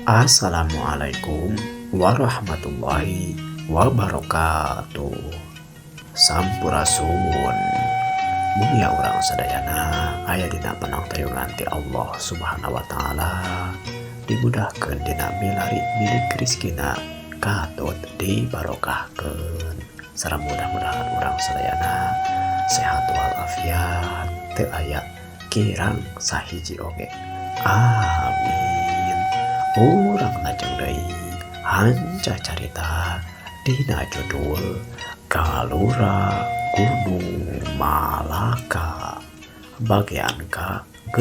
Assalamualaikum warahmatullahi wabarakatuh. Sampurasun. Mugia urang sadayana aya dina panangtayungan ti Allah Subhanahu wa taala, dimudahkeun dina milari milik rizkina, katut dibarokahkeun. Sareng mudah-mudahan urang sadayana sehat walafiat, teu aya kirang sahiji oge. Amin. Urang lajeng deui hanca carita dina judul Galura Gunung Malaka bagian ka 6.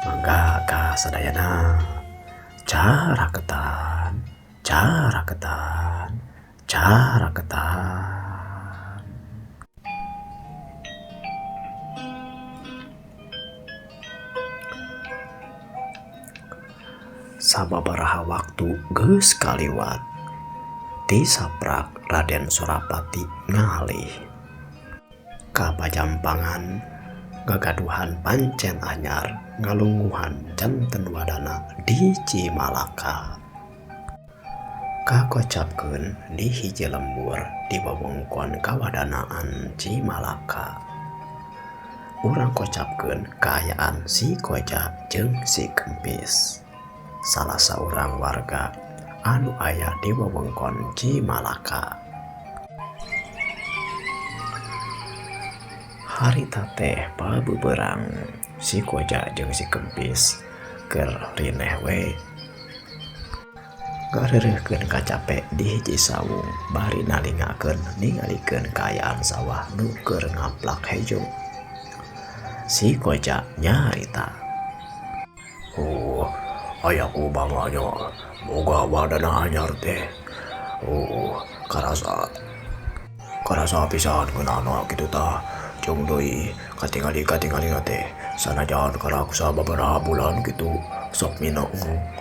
Mangga ka sadayana, caraketan caraketan caraketan. Sababaraha waktu geus kaliwat, ti saprak Raden Surapati ngalih ka Pajampangan gagaduhan pancen anyar ngalunguhan janten wadana di Cimalaka. Kakocapkeun di hiji lembur di wewengkon kawadanaan Cimalaka. Urang kocapkeun kaayaan si Koja jeung si Kempis, salah saurang warga anu aya di wewengkon Cimalaka. Harita teh pabeberang si Koja jeung si Kempis keur rineh we gareureurkeun kacape di hiji sawung bari nalingakeun ningalikeun kaayaan sawah nu keur ngaplak hejo. Si Koja nyarita, "Oh, ayaku banganya boga wadana anyar teh. Oh, karasa karasa pisan ngeunahna kitu tah. Jeung deui katingali-katingali teh sanajan karak sababaraha bulan kitu sok mineng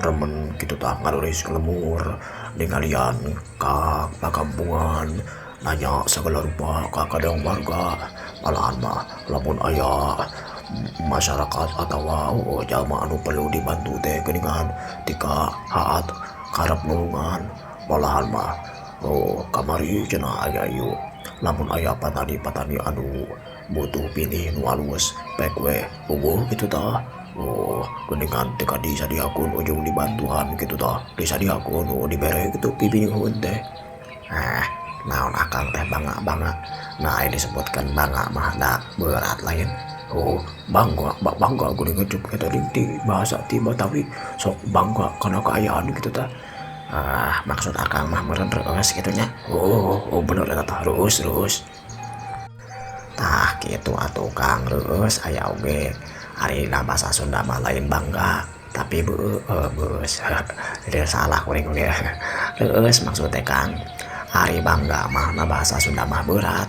remen kitu tah ngaruris lemur ningalian ka pakampungan, nanya sagala rupa ka kadang warga. Malahan mah lamun aya masyarakat atawa jalma anu perlu dibantu teh geuningan tika haat karep nulungan. Malahan mah oh kamari cenah aya ieu lamun aya patani-patani anu butuh pinih nu alus pek we eueuh kitu tah. Oh geuningan teh disadiakeun ujung dibantuan kitu tah, disadiakeun dibere kitu pipiniheun teh. Ah, naon akang teh bangga-bangga. Nah, ini disebutkan bangga mah da berat lain. Oh, bangga bangga geuningan cuk eta di bahasa ti Batawi sok bangga kana kaayaan kitu tah. Ah, maksud akang mah meureun reueus kitu nya. Oh, bener eta tah, reueus reueus. Tah kitu atuh Kang, reueus aya oge. Ari dina bahasa Sunda mah lain bangga, tapi beueus. Jadi salah kuring oge. Reueus maksud teh Kang. Ari bangga mah na bahasa Sunda mah berat,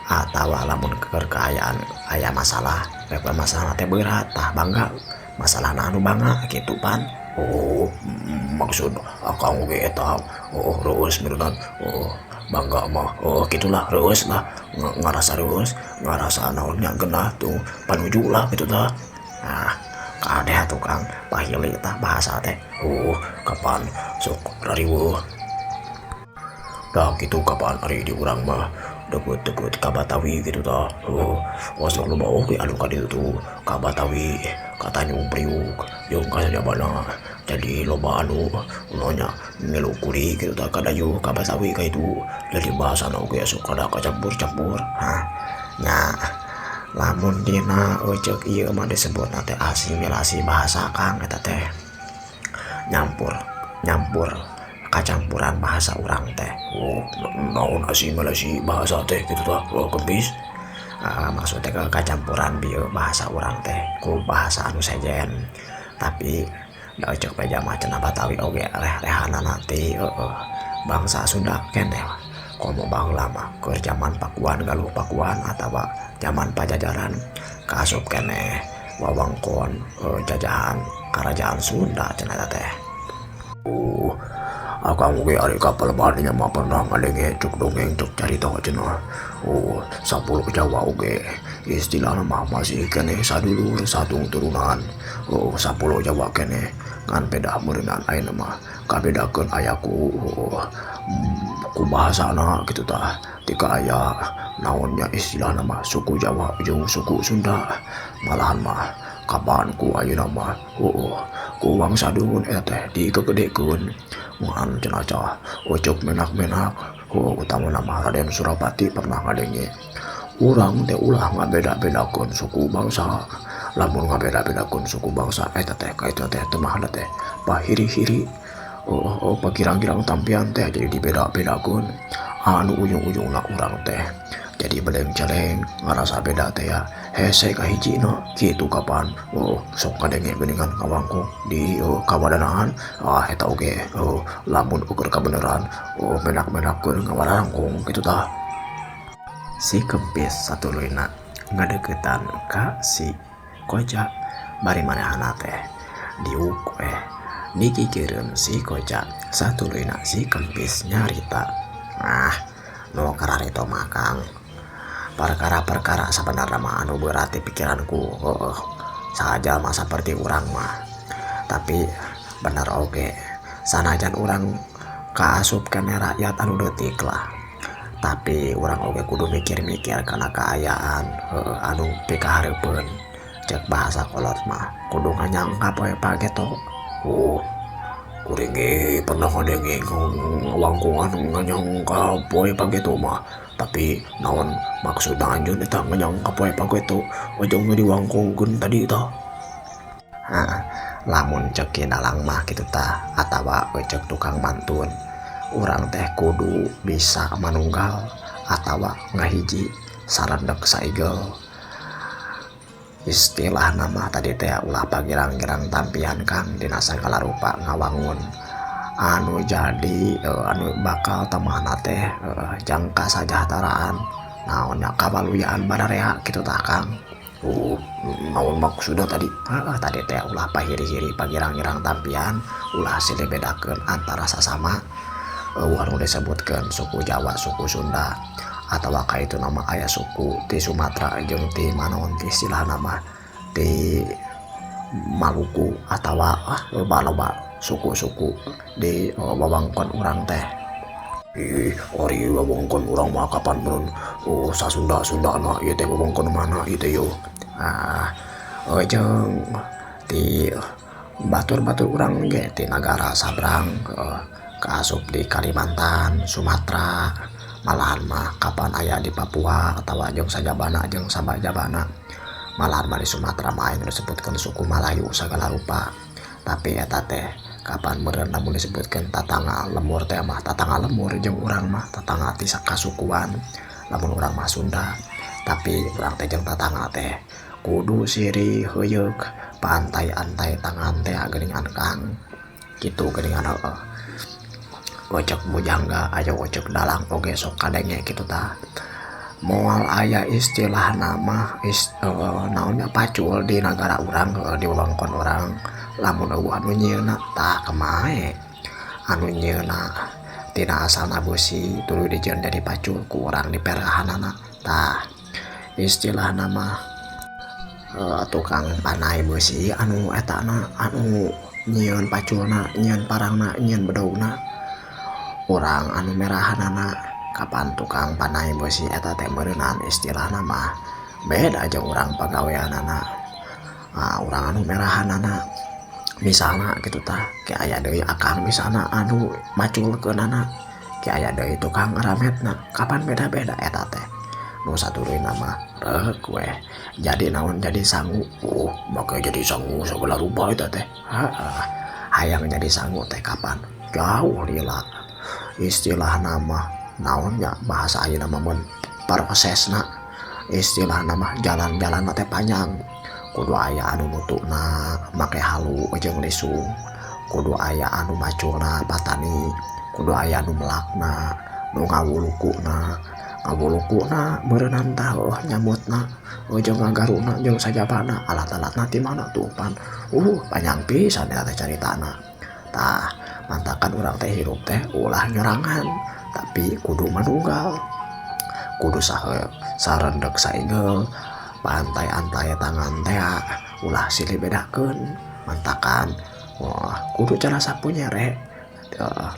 atawa lamun keur kaayaan aya masalah, rek masalah teh berat, tah bangga masalahna anu bangga kitu pan. Oh, maksud akang oge eta. Oh, reueus beneran. Oh, bangga mah. Oh, gitulah reueus lah. Ngarasa reueus, ngarasa naonnya geunah tuh panuju lah kitu tah. Ah, kade atuh Kang, pahili tah bahasa teh. Oh, kapan sok rariweuh. Dah kitu kapan ari di urang mah deket-deket ka Batawi kitu tah. Oh, osok loba oge anu ka ditu tuh ka Batawi, ka Tanjung Priuk, jeung ka sajabana. Jadi loba anu nya ngilu kuri kitu tah ka dayeuh ka Batawi ka itu. Jadi bahasana oge sok rada kacampur-campur. Hah, nya lamun dina ceuk ieu mah disebutna teh asimilasi bahasa Kang eta teh. Nyampur, nyampur kacampuran bahasa urang teh. Oh, naon asimilasi bahasa teh kitu tah? Oh, Kempis. Maksudnya ke kacampuran bieu bahasa urang teh ku bahasa anu sejen. Tapi da ceuk beja mah cenah Batawi oge reh-rehanana ti heueuh bangsa Sunda keneh. Komo baheula mah keur jaman Pakuan Galuh Pakuan atawa jaman Pajajaran kaasup keneh wewengkon jajahan karajaan Sunda cenah eta teh. Oh, akang oge ari ka palebahan nya mah pernah ngadenge cuk dongeng cuk carita cenah. Oh, 10 Jawa oge istilahna mah masih keneh sadulur satung turunan. Oh, 10 Jawa keneh Ngan beda meureunan ayeuna mah kabedakeun aya ku ku bahasana kitu tah. Tika aya naon nya istilahna mah suku Jawa jeung suku Sunda. Malahan mah kapan ku ayeuna mah ku Wangsa Dungun eta teh dikegedekeun. Ngan cenah cah ucuk menak-menak utamana mah Raden Surapati pernah ngadenge urang teh ulah ngabeda-bedakeun suku bangsa. Lamun ngabeda-bedakeun suku bangsa eta teh ka itu teh temahna teh pahiri-hiri. Pagirang-girang tampian teh jadi dibeda-bedakeun. Anu ujung-ujungna urang teh jadi beleng-celeng ngarasa beda teh ya hese kahijina kitu kapan. Sok kadenge geuningan kawangkung di kawadanaan eta oge lamun ukur kabeneran menak-menakeun ngawarangkung kitu tah. Si Kempis satuluyna ngadeukeutan ka si Koja bari manehna teh diuk weh dikikireun si Koja satuluyna si Kempis nyarita. Ah, nu kararito mah Kang, perkara-perkara sabenarna mah anu berat di pikiranku. Saja mah saperti urang mah, tapi bener oge sanajan urang kaasup keneh rakyat anu leutik lah, tapi urang oge kudu mikir-mikir kana kaayaan anu pikahareupeun. Cek bahasa kolot mah kudu nganyangka poe pageto. Kuring ge pernah ngadenge wangkungan nganyangka poe pageto mah, tapi naon maksudna anjeun eta nganyangka poe pageto ojong diwangkungkeun tadi tah. Lamun cek ki dalang mah kitu tah atawa cek tukang mantun, urang teh kudu bisa manunggal atawa ngahiji sarendek saigel. Istilah nama tadi teh ulah pagirang-girang tampian Kang dina sagala rupa ngawangun anu jadi anu bakal temahna teh jangka sajahtaraan naonnya kabaluyaan bararea kitu tah Kang. Naon maksudna tadi? Tadi teh ulah pahiri-hiri pagirang-girang tampian, ulah silih bedakeun antara sasama. Anu disebutkeun suku Jawa, suku Sunda atawa ka itu nama aya suku di Sumatera jeung di manaon istilah nama di Maluku atawa loba-loba suku-suku di wewengkon urang teh. Ih, ari wewengkon urang mah kapan mun sasunda-sundana ieu teh wewengkon mana ieu teh yo. Jeung di batur-batur urang ge di nagara sabrang kaasup di Kalimantan, Sumatera, malahan mah kapan aya di Papua atawa jeung sajabana jeung sabajabana. Malahan mah di Sumatera mah aya nu disebutkeun suku Malayu sagala rupa. Tapi eta teh kapan meureun lamun disebutkeun tatangga lemur teh mah tatangga lemur jeung urang mah tatangga ti sakasukuan. Lamun urang mah Sunda, tapi urang teh jeung tatangga teh kudu sirih heuyeuk pantai-antai tangan teh geuningan Kang. Kitu geuningan heueuh. Ocek bujangga ayo ocek dalang oge sok kadenge kitu tah. Moal aya istilah nama naonnya pacul di nagara urang di wewengkon urang lamun eueuh anu nyieunna tah kemae anu nyieunna tina asalna beusi tuluy dijieun jadi pacul ku urang diperahanana tah. Istilah nama tukang panai beusi anu etana anu nyieun paculna, nyieun parangna, nyieun bedogna urang anu merahanana. Kapan tukang panai beusi eta teh meureunan istilahna mah beda jeung urang pagaweanana. Urang anu merahanana misalna kitu tah, ke aya deui akang misalna anu maculkeunana, ke aya deui tukang ngarametna, kapan beda-beda eta teh. Nu satuluyna mah reuk weh jadi naon jadi sangu. Make jadi sangu sagala rupa eta teh. Heeh, hayang jadi sangu teh kapan jauh lila. Istilah nama naonnya bahasa ayeuna mah mun prosesna, istilah nama jalan-jalan teh panjang, kudu aya anu mutuna make halu jeung lisung, kudu aya anu maculna patani, kudu aya anu melakna nu ngawulukuna, ngawulukuna meureunan tah nyamutna jeung ngagaruna jeung sajabana, alat-alatna ti mana tuh pan. Panjang pisan eta teh caritana. Tah mantakan urang teh hirup teh ulah nyorangan, tapi kudu manunggal, kudu sahe sarendek saigel, pantai-antai tangan teh ulah silih bedakeun. Mantakan Wah, kudu cara sapu nyere.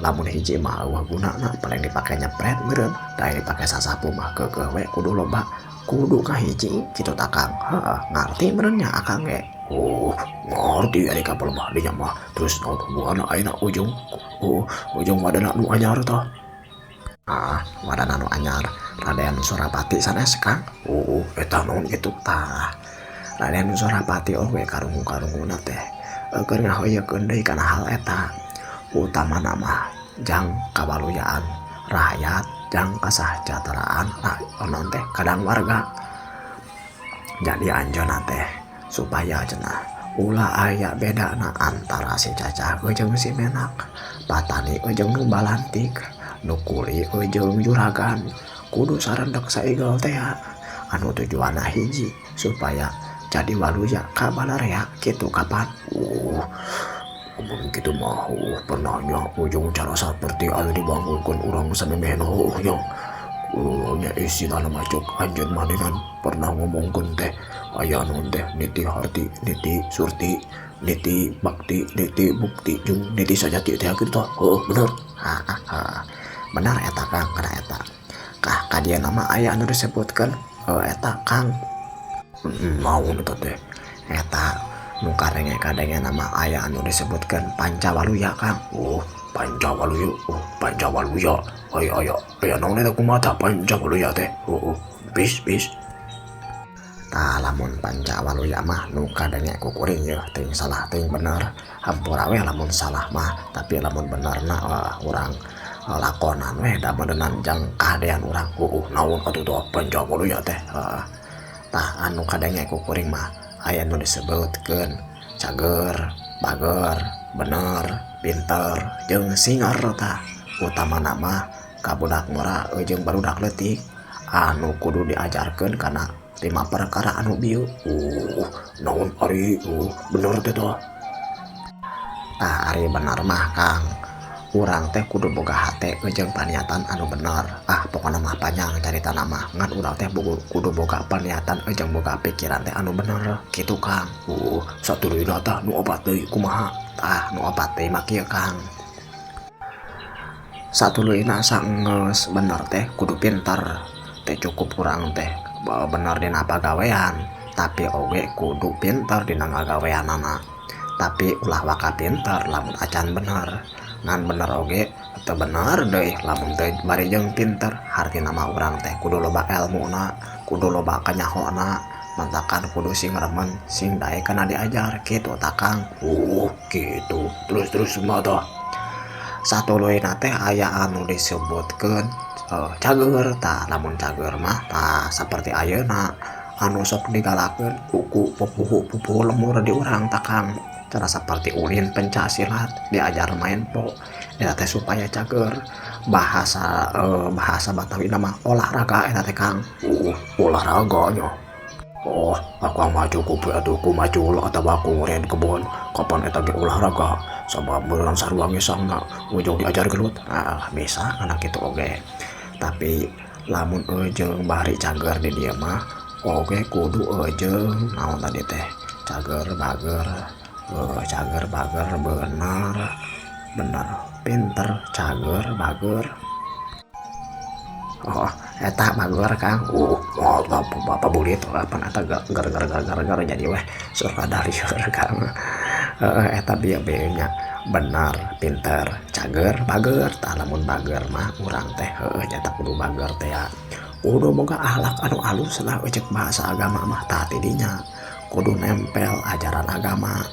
Lamun hiji mah eueuh gunana, paling dipake nyepret meureun. Da dipake sasapu mah keukeuh we kudu loba. Kudu kahiji kitu tah Kang. Heeh, ngarti meureun nya akang ge. Oh, ngarti ari kapal mah dinya mah. Terus naon hubunganna ayeuna ujung? Oh, ujung wadana nu anyar tah. Ah, wadana nu anyar Raden Surapati sanes Kang. Oh, eta naon kitu? Tah, Raden Surapati oge karungu-karunguna teh keur ngahoyeukeun deui kana hal eta. Utamana mah jang kabaluyaan rakyat, jang kasahjahteraan naon teh kadang warga. Jadi anjeunna teh supaya cenah ulah aya bedana antara si cacah jeung si menak, patani jeung nu balantik, nu kuli jeung juragan, kudu sarendek saigel teh anu tujuanna hiji supaya jadi waluya ka balarea kitu kapan. Mun kitu mah pernah nya ujung cara saperti anu dibangunkeun urang samemehna heueuh nya. Nya istilahna mah cuk anjeun maneh kan pernah ngomongkeun teh aya naon teh niti harti, niti surti, niti bakti, niti bukti jeung niti sajati teh kitu tah. Heueuh bener. Heeh. Bener eta Kang, kana eta. Kah ka dieu mah aya anu disebutkeun eta Kang. Naon eta teh? Eta nu karenge kadenge nama aya anu disebutkeun Pancawaluya Kang. Oh, Pancawaluya. Oh, Pancawaluya. Aya aya aya naon eta kumaha tah Pancawaluya teh? Oh, bis bis. Tah lamun Pancawaluya mah nu kadenge ku kuring yeuh teuing salah teuing bener. Hampura we lamun salah mah, tapi lamun benerna urang lakonan we da meureunan jang kahadean urang. Oh, naon atuh tah Pancawaluya teh? Heeh. Tah anu kadenge ku kuring mah aya nu disebutkeun cager, bager, bener, pinter, jeung singer tah. Utamana mah ka budak ngora jeung barudak leutik anu kudu diajarkeun kana 5 perkara anu bieu. Naon ari bener teh tah? Tah ari bener mah Kang, urang teh kudu boga hate jeung paniatan anu bener. Ah pokona mah panjang caritana mah, ngan urang teh kudu boga paniatan jeung boga pikiran teh anu bener kitu Kang. Satuluyna tah nu opat deui kumaha? Tah nu opat deui mah kieu Kang. Satuluyna saenggeus bener teh kudu pinter. Teh cukup urang teh bener dina pagawean, tapi oge kudu pinter dina ngagaweanana. Tapi ulah waka pinter lamun acan bener. Ngan bener oge teu bener deui lamun teu bari jeung pinter. Hartina mah urang teh kudu loba elmuna, kudu loba kanyahona, mantakan kudu sing remen, sing daek kana diajar kitu tah Kang. Kitu. Terus-terus mah tah. Satuluyna teh aya anu disebutkeun cager tah. Lamun cager mah tah saperti ayeuna anu sok digalakeun kuku pupuhu-pupuhu lemur di urang tah Kang. Cara saperti ulin pencak silat diajar main po eta teh supaya cager. Bahasa bahasa Batawi mah olahraga eta teh Kang. Olahraga nya. Oh, aku mah cukup atuh ku macul atawa ku nguren kebon. Kapan eta ge olahraga? Sabab meureun sarua ngesangna ujung diajar gelut. Ah, bisa kana kitu oge. Tapi lamun jeung bari cager di dieu mah oge kudu jeung naon tadi teh? Cager bager. Cager bager bener bener pinter cager bager. Oh, eta bager Kang. Bapak bulit apa eta ger ger ger ger ger jadi weh surga dari Kang. Eta bieu bieu nya bener pinter cager bager. Tah lamun bager mah urang teh heueuh nyata kudu bager teh ya. Kudu boga akhlak anu alus lah cek bahasa agama mah. Tah tidinya kudu nempel ajaran agama.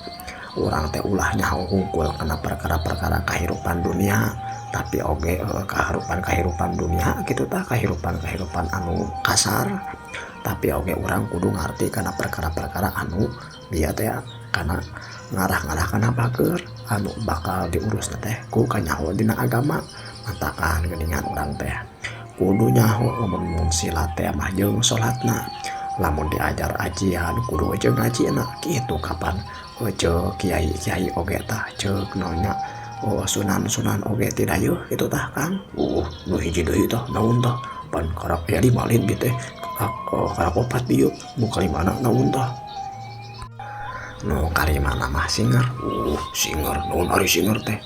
Urang teh ulah nyaho hungkul kana perkara-perkara kahirupan dunia, tapi oge kahirupan-kahirupan dunia kitu tah, kahirupan-kahirupan anu kasar. Tapi oge urang kudu ngarti kana perkara-perkara anu bieu teh kana ngarah-ngarah kana bager anu bakal diurus teh ku kanyaho dina agama. Matakan geuningan urang teh kudu nyaho lamun silat teh mah jeung salatna, lamun diajar ajian kudu jeung ngajina kitu kapan. Ceuk kiai-kiai oge tah ceuk naonnya. Oh, sunan-sunan oge tidak yeuh kitu tah Kang. Nu hiji deui tah naon tah? Pan karak aya lima lain bieu teh. Karak opat bieu. Nu kalimana naon tah? Nu kalimana mah singer. Singer naon ari singer teh?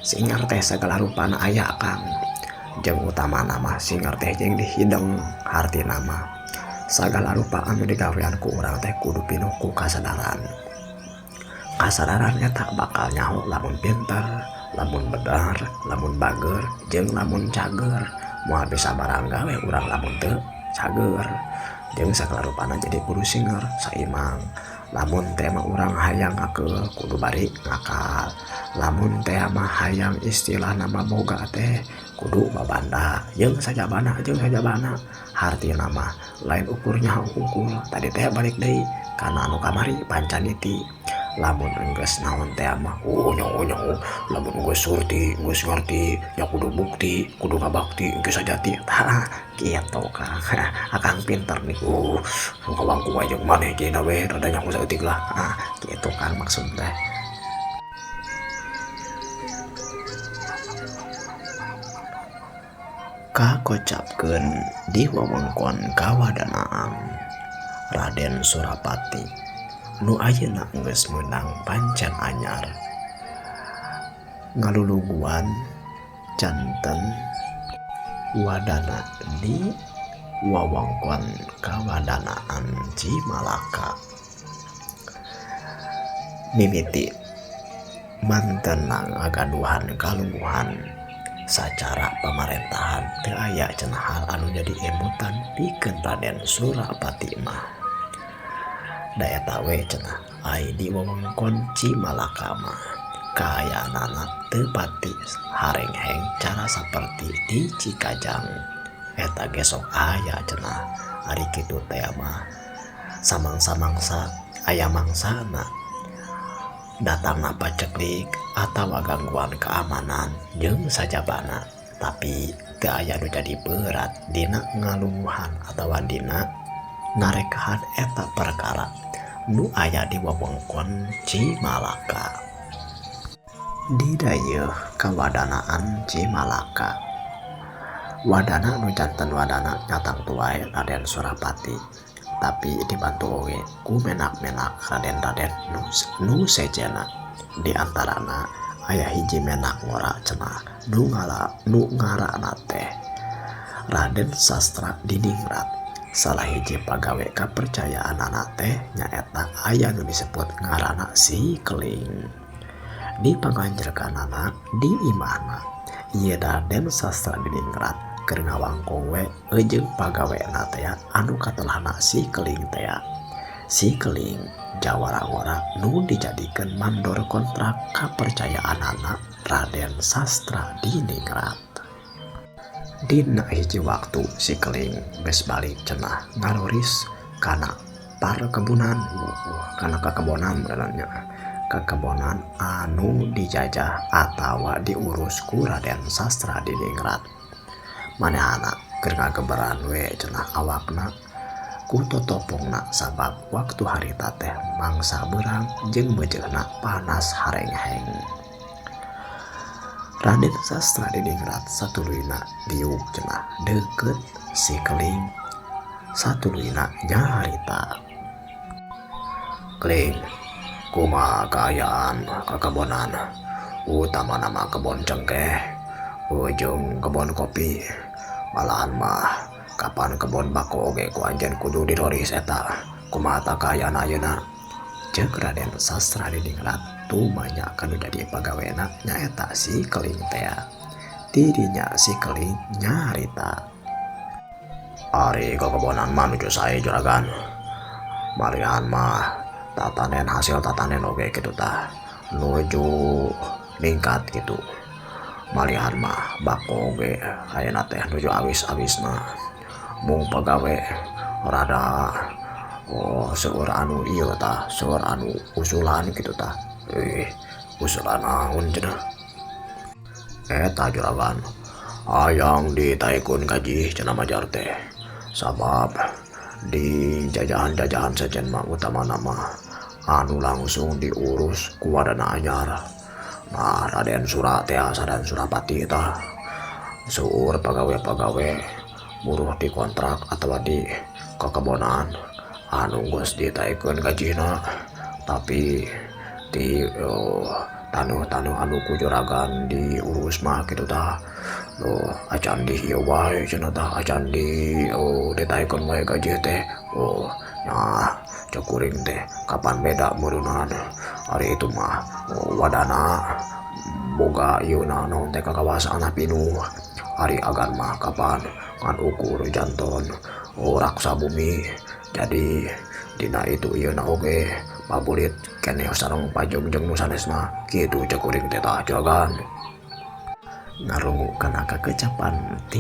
Singer teh sagala rupana aya Kang. Jeung utamana mah singer teh jeung dihideng hartina mah sagala rupa anu digawean ku urang teh kudu pinuh ku kasadaran. Kasadaran eta bakal nyaho lamun pinter, lamun bener, lamun bager, jeung lamun cager. Moal bisa barang gawe urang lamun teu cager. Jeung sagala rupana jadi kudu singer saimang. Lamun teh mah urang hayang ngakeul kudu bari ngakal. Lamun teh mah hayang istilah nama boga teh kudu babanda jeung sajabana jeung sajabana. Hartina mah lain ukurnya hungkul. Tadi teh balik deui kana anu kamari pancaniti. Lamun enggeus naon teh mah nyaho lamun geus surti geus ngarti nya kudu bukti kudu ngabakti enggeus sajati. Tah kitu Kang. Akang pinter nih. Kawangku wae jeung maneh jeung we rada nyaho saeutik lah. Kitu Kang maksud teh. Kakocapkeun di wewengkon kawadanaan Raden Surapati nu ayeuna geus meunang pancen anyar ngaluluguan janten wadana di wewengkon kawadanaan Cimalaka. Mimiti mantenang ngagaduhan kalungguhan sacara pamarentahan teu aya cenah hal anu jadi emutan pikeun Raden Surapati mah. Da eta we cenah ai di wewengkon Cimalaka mah kaayaanana teu pati harengheng cara saperti di Cikajang. Eta ge sok aya cenah ari kitu teh mah samangsa-mangsa aya mangsana datangna paceklik atawa gangguan keamanan jeung sajabana, tapi teu aya nu jadi berat dina ngalungguhan atawa dina narekahan eta perkara nu aya di wewengkon Cimalaka. Di dayeuh kawadanaan Cimalaka, wadana nu janten wadana nyatang tuai Raden Surapati, tapi dibantu oge ku menak-menak raden-raden nu sejenna. Di antarana aya hiji menak ngora cenah nu ngaranna teh Raden Sastra Diningrat. Salah hiji pagawe kapercayaanana teh nyaeta aya nu disebut ngaranna si Keling. Di panganjerkanana di imahna ieu Raden Sastra Diningrat keur ngawangkong we jeung pagawena teh anu katelahna si Keling teh. Si Keling jawara ngora nu dijadikeun mandor kontrak kapercayaanana Raden Sastra Diningrat. Dina hiji waktu si Keling geus balik cenah ngaloris kana parkebunan, kana kakebonan benernya, kakebonan anu dijajah atawa diurus ku Raden Sastra Diningrat. Manehana keur ngageberan we cenah awakna ku totopongna sabab waktu harita teh mangsa beurang jeung meujeuhna panas harengheng. Raden Sastra Diningrat satuluyna diuk cenah deukeut si Keling, satuluyna nyarita. Keling, kumaha kaayaan kakebonan, utamana mah kebon cengkeh, ujung kebon kopi, malahan mah kapan kebon bako oge ku anjeun kudu diroris eta, kumaha ta kaayaan ayeuna? Ceuk Raden Sastra Diningrat tumanya kanu jadi pagawena nyaeta si Keling tea. Dirinya si Keling nyarita. Ari kakebonan mah nuju sae juragan. Malihan mah tatanen hasil tatanen oge kitu tah nuju ningkat gitu. Malihan mah bako oge ayeuna teh nuju awis-awisna. Mung pagawe rada seueur anu ieu tah, seueur anu usulan kitu tah. Usulan naon cenah? Eta juragan hayang ditaekun gaji cenah majar teh. Sabab di jajahan-jajahan sejen mah utamana mah anu langsung diurus ku wadana anyar. Nah, Raden Sura teh Raden Surapati tah seueur pagawe-pagawe buruh dikontrak atawa di kakebonan anu geus ditaekkeun gajina. Tapi di tanuh-tanuh anu ku juragan diurus mah kitu tah. Oh, acan di ieu wae cenah tah, acan di oh ditaekeun wae gaji teh. Oh, nah cek kuring teh kapan beda meureunnan. Ari itu mah oh, wadana boga ieu na naon teh kakawasana pinuh. Ari agan mah kapan ngan ukur janton oh raksa bumi. Jadi dina itu ieu na oge pabulit keneh sareng pajeng jeung nu sanesna kitu cek kuring teh tah juragan. Ngarungu kana kakecapan ti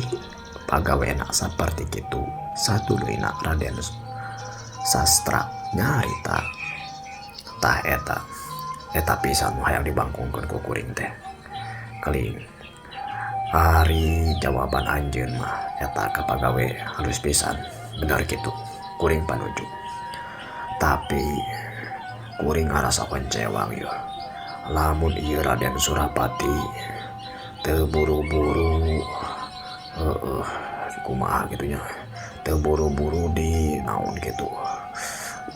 pagawena saperti kitu satuluyna Raden Sastra nyarita tah eta eta pisan nu hayang dibangkongkeun ku kuring teh. Keling ari jawaban anjeun mah eta ka pagawe halus pisan bener kitu kuring panuju. Tapi kuring ngarasa koncewang yeuh lamun ieu Raden Surapati teu buru-buru heueuh kumaha kitu nya teu buru-buru di naon kitu.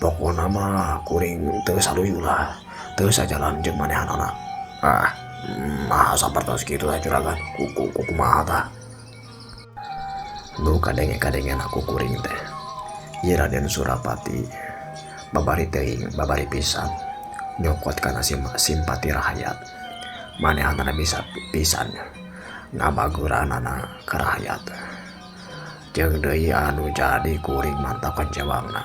Pokona mah kuring teu saluyu lah, teu sajalan jeung manehanana. Ah, mah sapertos kitu tah juragan, ku kumaha tah. Nu kadenge-kadengena ku kuring teh ieu Raden Surapati babari teuing babari pisan nyokot kana simpati rakyat. Manehanana bisa pisan ngabageuranana ka rakyat. Jeung deui anu jadi kuring mantap kancewangna.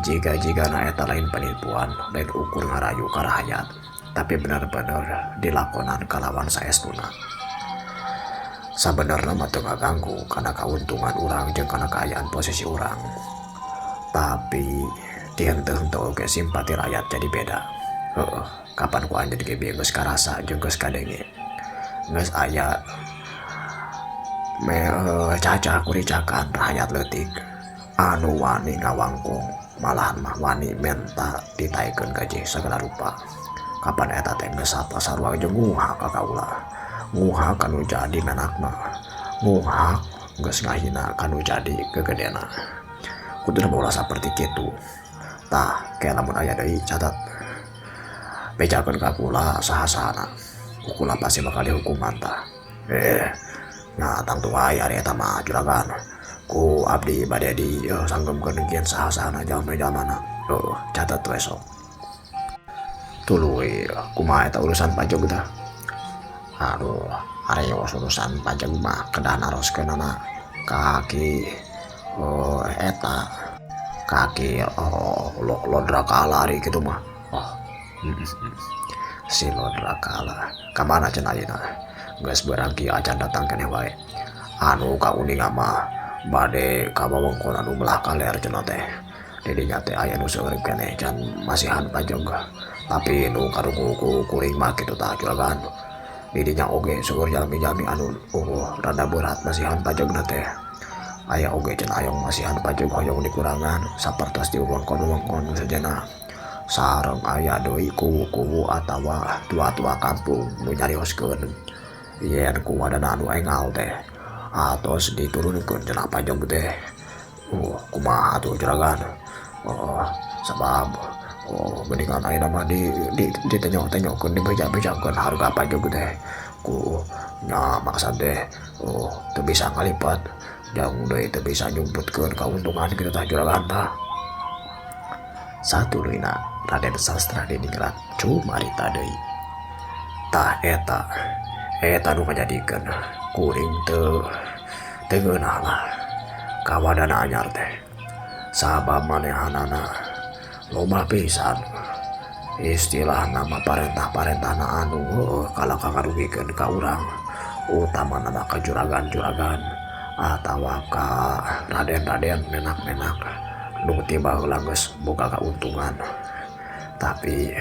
Jiga-jigana eta lain penipuan, lain ukur ngarayu ka rakyat, tapi bener-bener dilakonan kalawan saestuna. Sabenerna mah teu ngaganggu kana kauntungan urang jeung kana kaayaan posisi urang. Tapi dihenteu-henteu oge simpati rakyat jadi beda. Heueuh, kapan ku anjeun ge bieu geus karasa jeung geus kadenge. Geus aya me cacah kuricakan rakyat leutik anu wani ngawangkong malahan mah wani menta ditaekeun gaji sagala rupa. Kapan eta teh geus sapa sarua jeung nguhak ka kaula, nguhak kanu jadi menakna, nguhak geus ngahina kanu jadi gegedena. Kuduna mah ulah saperti kitu. Tah ke lamun aya deui catat bejakeun ka kula saha-sahana, ku kula pasti bakal dihukuman tah. Nah tangtu wae ari eta mah juragan. Ku abdi bade di sanggemkeun kian saha-sahana jalma-jalmana. Heuh, catat we sok. Tuluy kumaha eta urusan pajeg tah? Aduh, ari urusan pajeg mah kedah naroskeunana ka ki eta kaki oh lodra kala ari kitu mah. Oh, si lodra kala ka mana cenah ayeuna? Geus beurang kieu acan datang keneh wae. Anu kauninga mah bade ka wewengkon anu belah kaler cenah teh. Didinya teh aya nu seueur keneh can masihan pajeg. Tapi nu karungu ku kuring mah kitu tah juragan. Didinya oge seueur jalmi-jalmi anu rada berat masihan pajegna teh. Aya oge cenah ayong masihan pajeg hoyong dikurangan sapertos di wewengkon-wewengkon sejenna. Sareng aya deui kuwu-kuwu atawa tua-tua kampung nu nyarioskeun yen ku wadana anu engal teh atos diturunkeun cenah pajeg teh. Kumaha atuh juragan? Sabab geuningan ayeuna mah di ditenyok-tenyokeun dibeja-bejakeun harga pajeg teh ku nya maksad teh teu bisa ngalipat jang deui teu bisa nyumputkeun kauntungan kitu tah juragan tah. Satuluyna Raden Sastra Diningrat cumarita deui. Tah eta eta nu ngajadikeun kuring teu ngeunah lah ka wadana anyar teh. Sabab manehanana loba pisan istilahna mah parentah-parentahna anu heueuh kalahka ngarugikeun ka urang, utamana mah ka juragan-juragan atawa ka raden-raden menak-menak nu ti baheula geus boga kauntungan. Tapi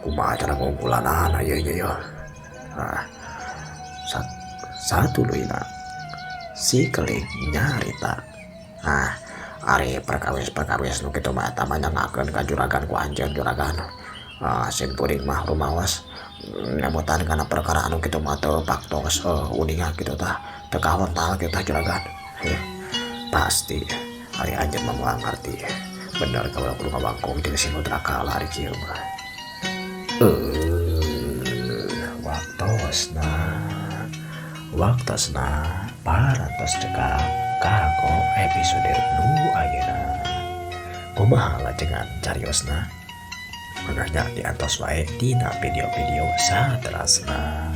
kumaha cara ngungkulanana ieu nya yeuh. Nah, satuluyna si Keling nyarita. Nah, ari perkawis-perkawis nu kitu mah eta mah nyangakeun ka juragan ku anjeun juragan. Sin kuring mah rumaos nyebutan kana perkara anu kitu mah teu paktos uninga kitu tah, teu kahontal kitu tah juragan. Pasti ari anjeun mah moal ngarti. Bener kaula kudu ngawangkong jeung si Nudrakala ari kieu mah. Waktosna waktosna parantos cekap kanggo episode nu ayeuna. Kumaha lajengan cariosna? Mangga diantos wae dina video-video saterasna.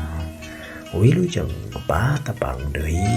Wilujeng patepang deui.